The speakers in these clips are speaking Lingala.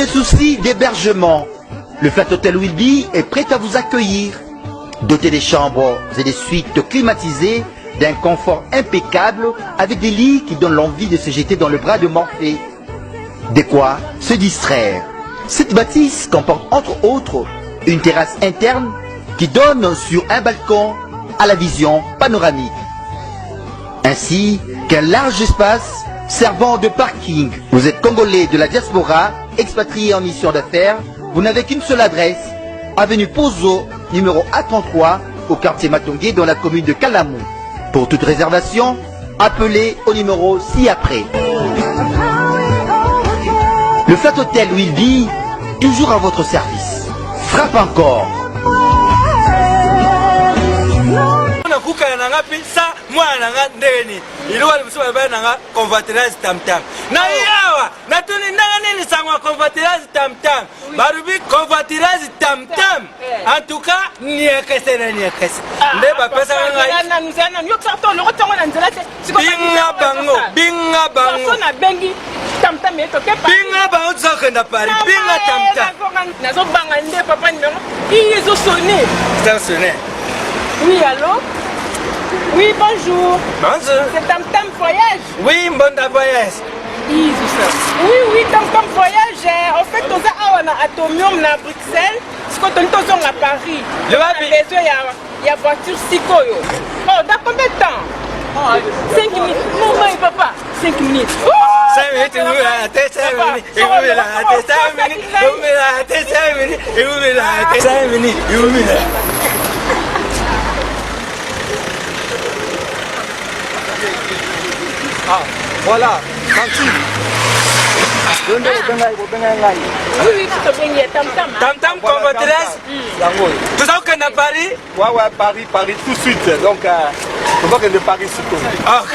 des soucis d'hébergement, le Flat Hotel Wilby est prêt à vous accueillir. Doté des chambres et des suites climatisées, d'un confort impeccable, avec des lits qui donnent l'envie de se jeter dans le bras de Morphée. De quoi se distraire. Cette bâtisse comporte entre autres une terrasse interne qui donne sur un balcon à la vision panoramique, ainsi qu'un large espace servant de parking. Vous êtes Congolais de la diaspora, expatrié en mission d'affaires, vous n'avez qu'une seule adresse, avenue Pozo, numéro A33, au quartier Matongué dans la commune de Kalamou. Pour toute réservation, appelez au numéro ci-après. Le Flat Hotel Wilby, toujours à votre service. Frappe encore. nakukana na nga mpe sa mwana na nga ndenge nini eloko liboso balobaki na nga convoitirage tamtam na yawa natuni ndenge nini sango ya convoitirage tamtam balobi convoitirage tamtam eh. en tout cas niekese na niekese ah, nde bapesaka ngai binga bango binga bango binga bango tozokenda paris binga tamtam nazobanga nde papa numero iyi ezosone sone oui allo oui bonjour bonjour c'est tamtam voyage oui mbonda voyage Oui, oui, tam tam voyage. En fait, toza awa na Atomium na Bruxelles. Sikoyo toni tozonga Paris. Le besoin ya ya voiture sikoyo. Oh, dans combien de temps 5 minutes. Non, mais papa, 5 minutes. 5 minutes, 5 minutes, 5 minutes, 5 minutes, 5 minutes, 5 minutes. Ah, voilà, tranquille. Tam Tam convoiturage. Toza kokenda Paris. Ouais, ouais, Paris, Paris, tout de suite. Donc, euh, tozokende Paris sikoyo. Ok,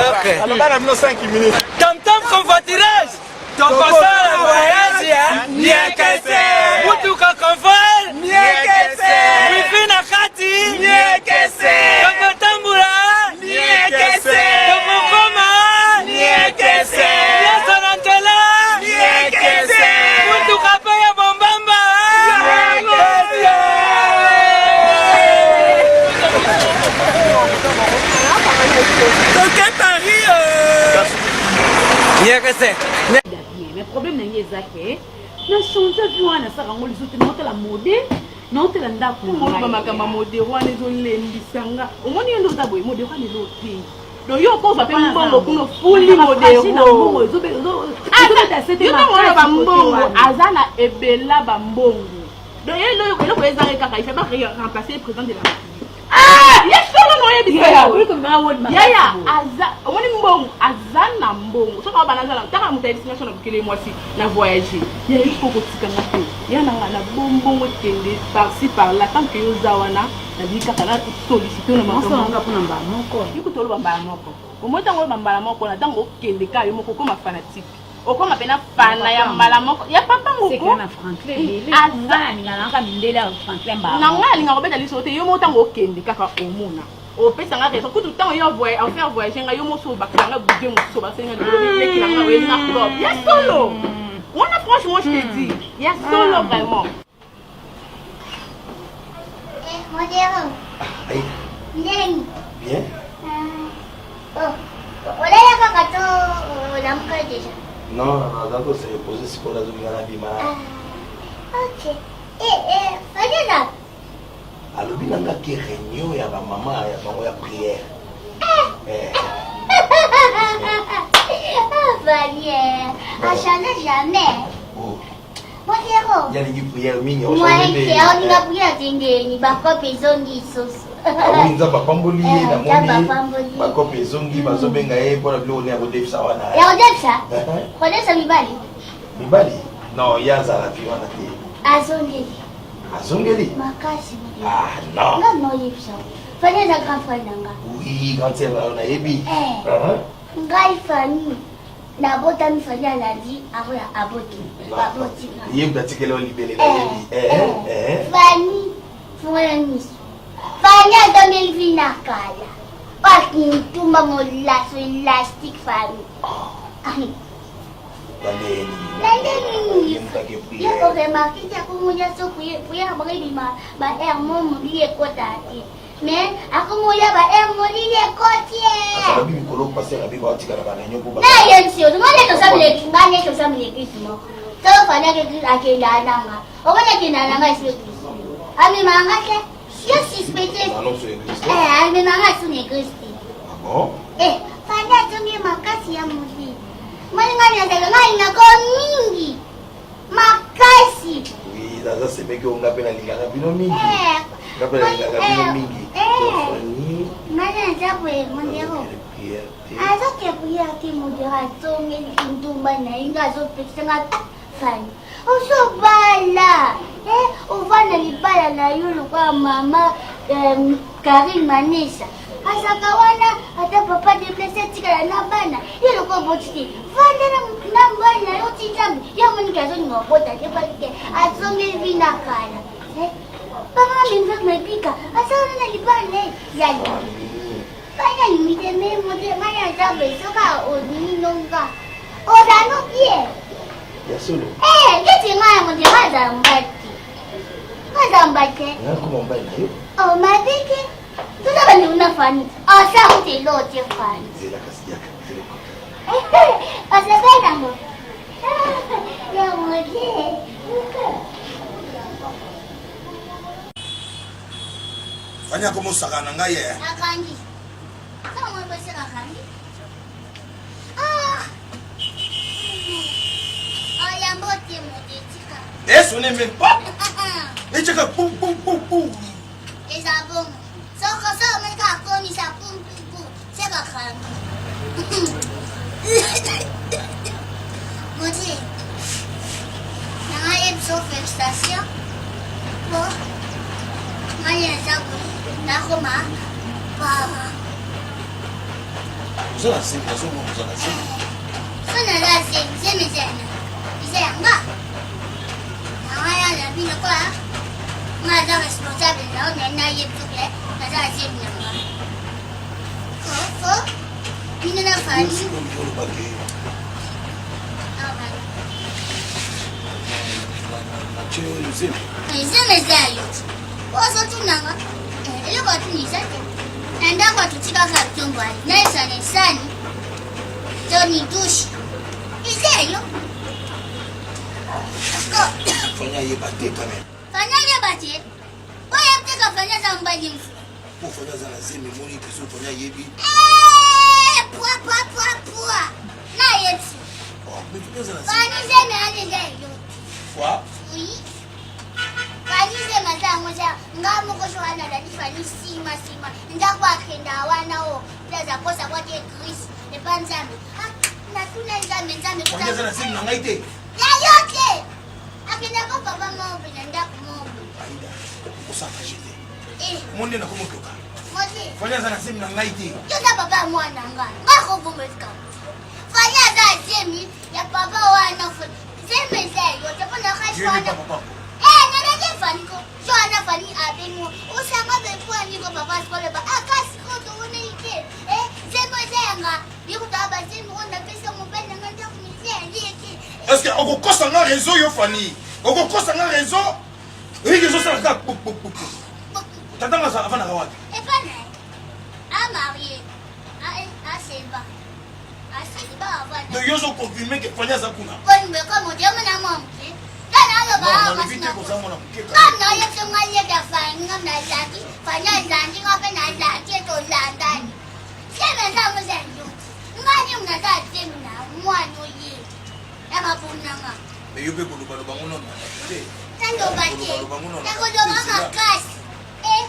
ok. Alors, bana bino 5 minutes. Tam Tam convoiturage. Tokosala voyage ya Niekese. Mutuka confort. Niekese. Wifi na kati. Niekese. Tokotambola. Niekese. Tokokoma. Niekese. Nyonso na nzela. Niekese. Mutuka mpe ya bombamba. Niekese. Toke Paris. Niekese. Mais problème na ngai eza ke na change vie wana nasaka yango lisusu te naotala mode naotela ndako oloba makambo ya modero wana ezolembisa nga omoni yo nde oza boye modero wana ezo te donc yo okozwa mpe mbongo kuna ofuli modero oloba mbongo aza na ebela bambongo donc eloko ezangi kaka il fait pas remplacer président de la république Ah! Ye solo na oyebisa yo. Yaya aza omoni mbongo aza na mbongo soki awa bana aza na taka moto ayebisi nga so na bukele mwasi na voyage ya yo fo kotika nga te ya na nga na bombongo ekende par ci par là tant que yo oza wana nalingi kaka na sollicite na makambo yo kutu oloba mbala moko omoni ntango oloba mbala moko na ntango okende kaka yo moko okoma fanatique okoma pena fana ya mbala moko ya papa ngoko na ngai alingaka kobeta liso te yo moko ntango okende kaka omona opesa nga raison kutu ntango yo ofaire voyage nga yo moso obakisa nga budget mosusu obakisa nga leki na nga oyeli nga cop ya solo wana franchement je te dis ya solo vraiment Modero. Ndenge. Bien. Oh. Olala kaka to olamuka deja? Non, naza ko se reposer sikoyo nazolinga nabima. Ah. Ok. Eh, eh, Fadila. Alobi na nga ke réunion ya ba mama ya bango ya prière. Eh. Ah, Vanier, a change jamais. Oh. Modero. Ye alingi prière mingi. Moyen te, aolinga prière te ndeni bakope ezongi lisusu. Awi Nzambe apamboli ye Eh, na Nzambe moni apamboli ye. bakope ezongi bazobenga ye mpona biloko nde ya kodefisa wana. Ya kodefisa? Kodefisa mibali? Mibali? Non, ye azala vi wana te. Azongeli. Azongeli? Makasi. Ah non. Nga naoyebisa. Fani aza grand frère na nga. Oui, grand frère na yo nayebi. Eh. Uh-huh. Ngai Fani. Nabotami Fally alandi akoya aboti baboti nga. Ye mutu atikeli yo libele nayebi. Eh, eh, eh. Fally fungola miso. Fally azongeli vi na kala. Oyo ntumba molaso elastique Fally. Na ndenge nini? Yo oremarke te akomoya so priere bango ebima ba air mo molili ekota te mais akomoya ba air molili ekoti. Nayebisi yo nga nde tosambela nga nde tosambela eglise moko to fandaki eglise akenda nanga omoni akenda nanga esi eglise amemanga te yo suspecte amemanga esi na eglise te. Eh, fandi atongi makasi ya molili. Moni ngai nazalaka ngai nalingaka mingi makasi. Oui, naza semeki oyo nga mpe nalingaka bino mingi. Eh, Nga mpe nalingaka bino eh, mingi. eh. Donc, Fanny, Ngai naza boye mondero. prière te. Azoke prière te mondero azongeli kindumba na ye nga azopekisa nga Fani. Ozobala eh, ovanda libala na yo lokola mama eh, Karine Manesa azalaka wana ata papa deplace atikala na bana ye lokola oboti te vanda na mobali na yo ti nzambe ye amoniki azolinga obota te parce azongeli bino kala eh, papa mimvek mebika aza wana na libala na ye ya bana alingi te me motema ya nzambe soki olingi nonga ozano bien ya solo eh ndeti ngai ya motema azala mobali te azala mobali te nga koma mobali na yo oh mabe te toza bandeko na fani asa kuta eloo te fani zela kasi yaka zela osepeli nango ya mote. Fani akomosaka na ngai eh. Akangi. Saka mwa basi akangi. Ah. Oh, yambo te mote tika. Eh, ce n'est même pas. Et tu pou pou pou pou. Eza bongo. Soko soko meka akomisa pum pum pum. Seka kangi. Mote. Nanga yebiso félicitation. Po ngai naza boye nakoma parent. Oza na zemi, nazomona oza na zemi. So naza zemi, zemi eza ya nani? Eza ya nga. Nanga ya na bino kwa nga aza responsable na yo na nayebi soki naza na zemi na nga. Fo fo bino na famille. Olobaki Zemi eza ya yo. Ozotunanga eloko atuni eza te. Na ndako atutikaka ntombo ali naesa na esani to ni douche eza ya yo. Fanya ayeba te quand même. Fanya ayeba te. Oyo teka Fanya aza mobali mosusu. Po Fanya aza na zemi emoni ke soki Fanya ayebi. Eh, pwa pwa pwa pwa. Nayebi. Oh, mais Fanya aza na zemi. Fanya zemi wana eza ya yo. Pwa. Oui. Fani zema eza yango eza nga moko so wana azali fani nsima nsima ndako akenda wana o place akosa kwa te grise epa nzambe ah, natuna nzambe nzambe Fanya aza na zemi na ngai te. Ya yo te akendako papa moko mpe na ndako moko. Aida okosaka te. Eh. Monde nakomotoka. Mote. Fanya aza na zemi na ngai te. Yo za papa ya mwana nga. Nga kobomba likambo. Fanya aza zemi ya papa wana. Zemi eza ya yo te mpo na kasi wana. Eh, nalaki fani ko. Jo wana fani abengi ngo. Osanga be mpo ani ko papa sikolo ba. Ah, kasi ko to wona ike. Eh, zemi eza ya nga. Bikuta ba zemi oyo napesa mobali na nga ndako mizia ya lieke. Est-ce que okokosa nga réseau yo Fanny? Okokosa nga réseau? Oyiki ezosala kaka pupupupu. Tata nga afandaka wapi? Epa na ye. A marié. A seba. A seba avanda. Donc yo ozo confirmer que Fanny aza kuna? Boni boye comme odiyo mona mwa moke. Nga naloba awa nalobi te koza mwana moke. Nga nayebi nga leki ya Fanny nga nalandi. Fanny alandi nga mpe nalandi ye tolandani. Zemi eza yango eza ya yo. Nga nini naza zemi na mwana oye. Ya mabumu na nga. Mais yo mpe kolobaloba ngo nano te. Naloba te. Nakoloba makasi. Eh,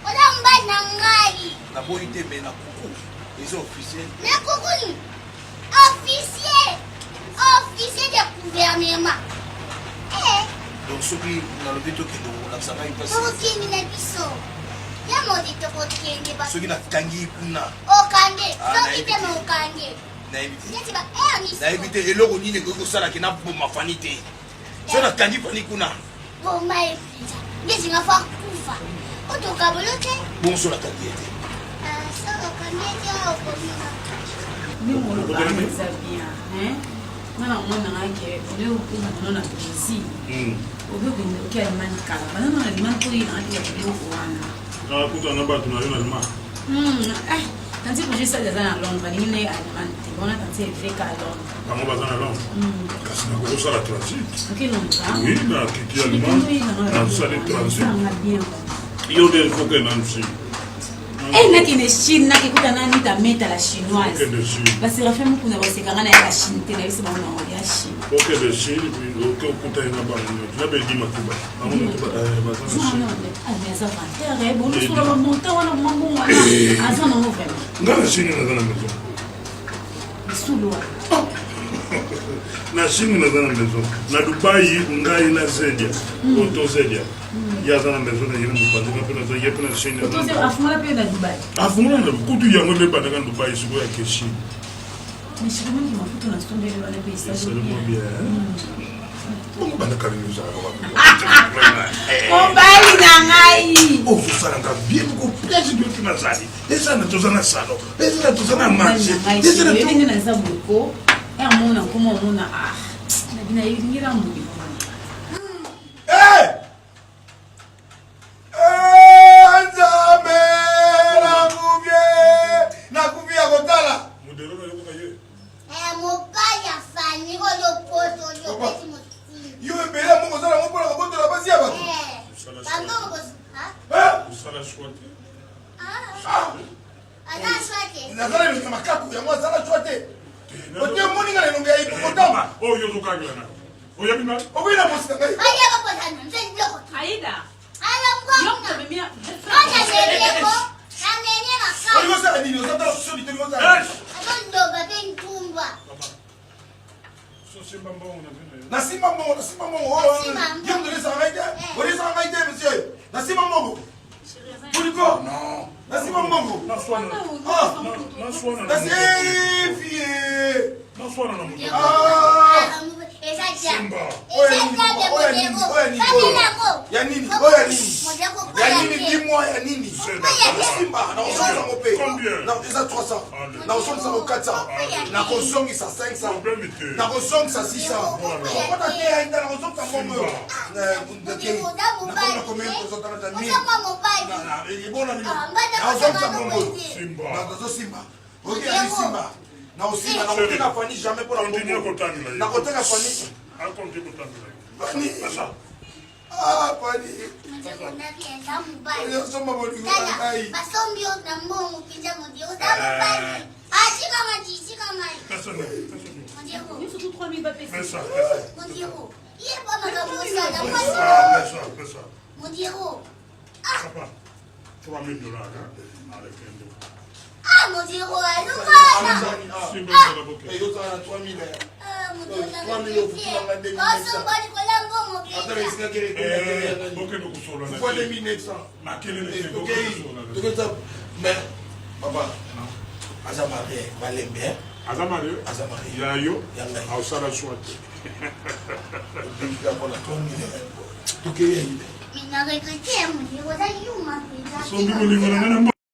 oza mobali na ngai. Naboyi te mais na kuku eza officiel. Na kuku nini? Officier. Officier de gouvernement. Eh. Donc soki nalobi tokende kolakisa ngai mpasi. Tokokende na biso. Ya modi tokokende ba. Soki nakangi kuna. Okange. Ah, Soki te me okange. Nayebi te. Neti ba air ni. Nayebi te eloko nini ekoki kosala ke naboma Fani te. Soki nakangi Fani kuna. Boma ye mpenza. Neti nga fa kufa. Otoka bolo te. Bongo soki nakangi ye te. Ah, soki okangi ye te okomi nga. Ndenge oloba eza bien, hein? Nga na mwana nga ke ole okoma na Brésil. Obe okende oke Allemagne kala. Bana na Allemagne po ye na ya biloko wana. Ah kuta na bato na yo na Allemagne. Eh, tanti Roger Sadi aza na Londres, alingi na ye Allemagne te. Bona tanti évêque à Londres. Bango baza na Londres. Kasi nakokosala transit. Oke Londres. Oui, na kiti Allemagne. Nasali transit. Yo nde il faut que na nsi. Eh, nakende Chine, nakekuta na Anita Meta la chinoise. Baserafe mukuna basekanga na ya la Chine te, nayebisa bango na ya Chine. Okende Chine, oke okutani na bango nyonso. Na bedi matuba. Bango nyonso baza na Chine. Ah, mais aza vantere, bonosola bamonta wana mambongo wana. Aza nango vraiment. Nga na Chine naza na maison. Lisolo wana. Na Chine naza na maison. Na Dubai ngai na Zedia. Oto Zedia. Ye aza na maison na ye na mopanzi nga mpe naza ye mpe na Chine. Afungola mpe na Dubai. Afungola na kutu yango nde ebandaka na Dubai sikoyo ya ke Chine. Mais shikomaki mafuta na sombeli wana mpe esali bien. Bongo banda kala nini ozalaka wapi? Mobali na ngai. Ozosalanga bien moko place bioki nazali. Eza na toza na salon. Eza na toza na marché. Eza na ndenge naza boko. Ya mona koma omona ah. Na bina yingila mbuyi. Eh! Eh, Nzambe nakufi nakufi ya kotala. Modelo na yokoka ye. Eh, mobali ya Fanny oyo poto oyo opesi mosusu. Yo ebele moko ozala ngo mpona kobotola basi ya bato. Eh, bango Eh? Osala choix te. Aza choix te. Nazala elongi ya makaku yango azala choix te. Ote omoni nga na elongi ya hippopotame. Oyo ozokangela na. Oyebi na. Okoyi na bosi na ngai. Oye bakozana nze biloko. Aida. Ala Yo mbwa. memia. Oya leleko. Na nene makasi. Olingi osala nini? Ozatala soni te olingi osala nini? Azondoba mpe ntumba. Sosimba mbongo na vino. Nasimba mbongo, nasimba mbongo. Oh, Nasimba mbongo. Yo moto olesaka ngai te. Olesaka ngai te, monsieur. Nasimba mbongo. Boliko. Non. Nasimba mbongo. Naswana. Ah. Naswana. Nasi eh, fille. Naswana na moto. Ah. Eza dia. Simba. Oyo Eza nini, dia papa? Oyo nini? Oyo nini? Oyo Ya nini? Oyo ya nini? Ya nini? Dis-moi ya nini? Simba, nakozongisa yango mpe. Combien? Na- Eza 300. Nakozongisa yango 400. Nakozongisa 500. Problème te. Nakozongisa 600. Okota te ya inda, nakozongisa mbongo oyo. Eh, nakomona combien kozongisa na 1000. Na- na- ebona nini? Nakozongisa mbongo oyo. Simba. Na- nazosimba. Oki ya simba. Nakosimba, nakoteka Fanny jamais mpona Continue mbongo. kotangela ye. Nakoteka Fanny. Akonti kotangela ye. Fanny. Pesa. Ah, Fanny. Ozosomba bolingo na ngai. Basombi yo na mbongo mpenza modero oza mobali atikama titikama Pesa nini? Pesa nini? modero Yo surtout 3000 bapesi. Pesa. Pesa. modero ye pa makambo osala mwasi Pesa. Pesa. modero Papa. 3000 dollars. Hein? Allez, kende. ah modero alukana Simba ezala boke. Eh, yo ozala na 3000, eh. osomba likola mbongo Ata na mpenza esika kele ekomi ya kele ya Eh, nani. bokende kosola na Fois te. 2900. Makelele Eh, te, tokei, bokende kosola na te. tokei ta- Mais, papa, aza marie, malembe, hein? Aza marie? Aza marie. Ya yo? Ya ngai. Aosala choix te. Obika mpona 3000, eh. Tokei ya ide. mais na regrete ya modero oza yuma mpenza Sombi bolingo na ngai na mbongo.